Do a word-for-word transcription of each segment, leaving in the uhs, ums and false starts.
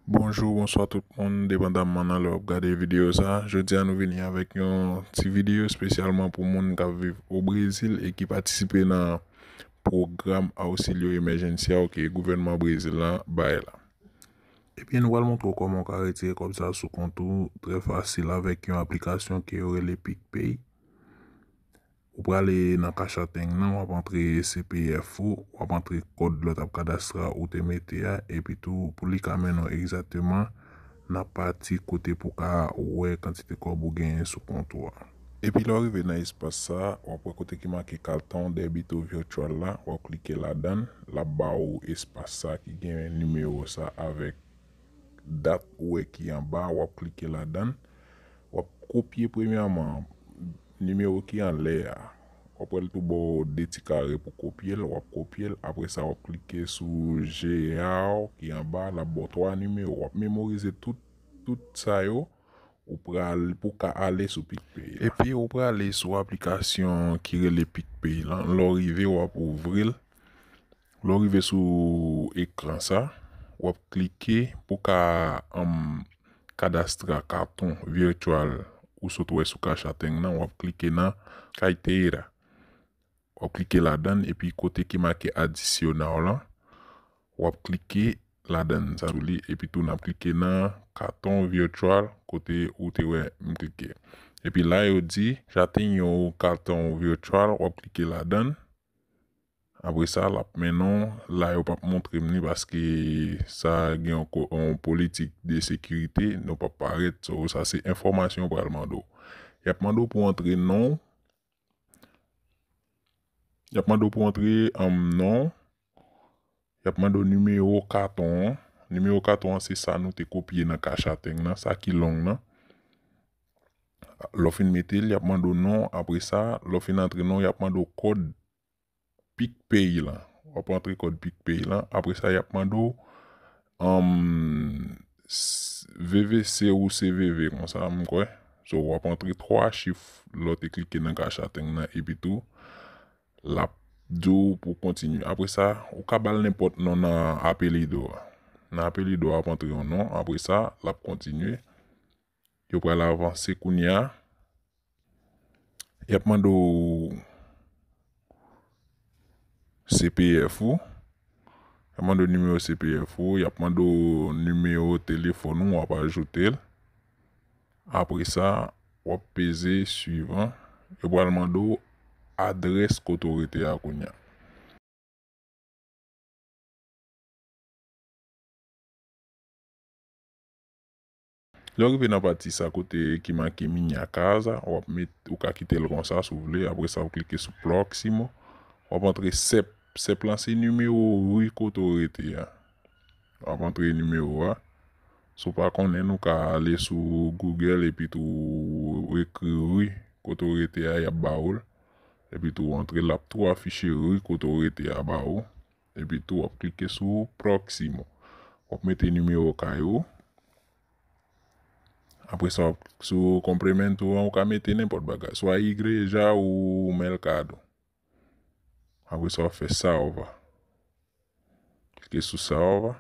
Bonjou, bonswa tout moun, depandamman nan lè w ap gade videyo sa. Jodi a nou vini avèk yon ti videyo espesyalman pou moun k ap viv o Brezil e ki patisipe nan pwogram Auxílio Emergencial ke gouvènman Brezil la bay la. Ebyen, nou pral montre w kòman w ka retire kòb sa sou kont ou trè fasil avèk yon aplikasyon ke yo rele PicPay. Ou prale nan Cash App nan, w ap antre C P F ou, w ap antre kòd lòt ap kadastra ou te mete a, epi tou pou li ka mennen w egzakteman nan pati kote pou ka wè kantite kòb ou genyen sou kont ou a. Epi lè w rive nan espas sa, w ap wè kote ki make cartão débito virtual la, w ap klike ladan l, l ap ba w espas sa ki gen nimewo sa avèk dat ou wè ki anba, w ap klike ladan l. W ap kopye premyèman nimewo ki anlè a. W ap wè l tou ba w de ti kare pou kopye l, w ap kopye l. Apre sa, w ap klike sou Geral ki anba, l ap ba w twa nimewo. W ap memorize tout, tout sa yo. Ou pral, pou ka ale sou PicPay la. Epi ou prale sou aplikasyon ki rele PicPay lan. Lè w rive, w ap ouvri l. Lè w rive sou ekran sa, w ap klike pou ka, um, kadastra katon virtual ou sot wè sou Cash App nan, w ap klike nan Carteira. W ap klike ladan l, epi kote ki make adicional lan, w ap klike ladan l sa sou li, epi tou n ap klike nan katon virtual kote ou te wè m klike. Epi la yo di, já tem o cartão virtual, w ap klike ladan l. Apre sa, l ap mennen w la, yo p ap montre m li paske sa gen yon ko-, yon politik de sekirite, nou p ap parèt. So, sa se enfòmasyon yo pral mande w. Y ap mande w pou w antre non w. Y ap mande w pou w antre, um, non w. Y ap mande w nimewo katon an. Nimewo katon an se sa nou te kopye nan Cash App nan, sa ki long nan. Lè w fin mete l, y ap mande w non. Apre sa, lè w fin antre non, y ap mande w kòd PicPay lan. W ap antre kòd PicPay lan. Apre sa, y ap mande w, um, s-, V V C ou C V V konsa, m kwè. So, w ap antre twa chif lè w te klike nan Cash App nan, epi tou, l ap di w pou w kontinye. Apre sa, ou ka ba l nenpòt non nan apelido a. Nan apelido a, w ap antre yon non. Apre sa, l ap kontinye. Yo pral avanse kounye a. Y ap mande w C P F ou. Y ap mande w nimewo C P F ou. Y ap mande w nimewo telefòn ou, w ap ajoute l. Apre sa, w ap peze suivan. Yo pral mande w adrès kote w rete a kounye a. Lè w rive nan pati sa kote ki make Minha Casa, w ap met, ou ka kite l konsa si w vle. Apre sa, w klike sou Próximo. W ap antre sèp. Sèp lan se nimewo ri kote w rete a. W ap antre nimewo a. Si w pa konnen, nou ka ale sou Google epi tou ekri ri kote w rete a, y ap ba w l. Epi tou w antre, l ap tou afiche ri kote w rete a ba w. Epi tou w ap klike sou Próximo. W ap mete nimewo kay ou. Apre sa, w ap, sou complemento an, ou ka mete nenpòt bagay. Swa igreja ou mercado. Apre sa, w ap fè salva. Klike sou salva.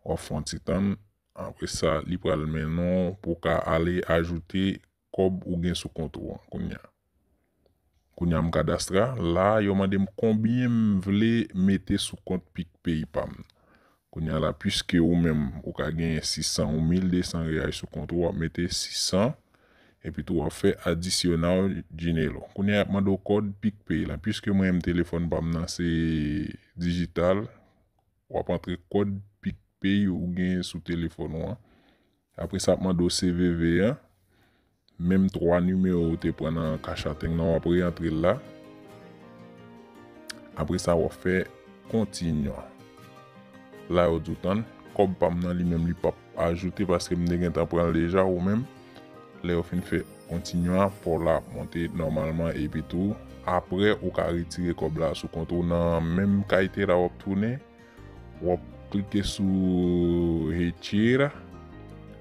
W ap fè yon ti tann. Apre sa, li pral mennen w pou w ka ale ajoute kòb ou gen sou kont ou an kounye a. Kounye a, m kadastra. La, yo mande m konbyen m vle mete sou kont PicPay pa m. Kounye a la, piske ou menm, ou ka genyen sis san ou mil de san reyal sou kont ou, w ap mete sis san, epi tou w ap fè adicional dinero. Kounye a, y ap mande w kòd PicPay la. Piske mwen menm telefòn pa m nan se dijital, w ap antre kòd PicPay ou gen sou telefòn ou an. Apre sa, ap mande w C V V an. Menm twa nimewo ou te pran nan Cash App nan, w ap reyantre l la. Apre sa, w ap fè kontinye. La, yo di w tann, kòb pa m nan, li menm, li p ap ajoute paske m te gentan pran l deja, ou menm. Lè yo fin fè kontinye a, pa w la ap monte nòmalman, epi tou, apre, ou ka retire kòb la sou kont ou nan menm Carteira w ap tounen. W ap klike sou Retira.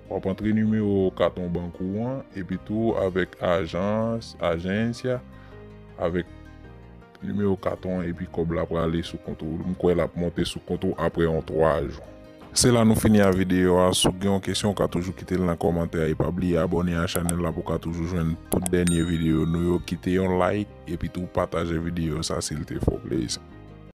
W ap antre nimewo katon bank ou an, epi tou avèk ajans, agencia, avèk nimewo katon an, epi kòb la prale sou kont ou. M kwè l ap monte sou kont ou apre yon twa jou. Se la nou fini a videyo a. Si w gen yon kesyon, w ka toujou kite l nan kòmantè a. E pa bliye abòne a chanèl la pou w ka toujou jwenn tout dènye videyo nou yo. Kite yon like, epi tou pataje videyo sa si l te fè w plezi.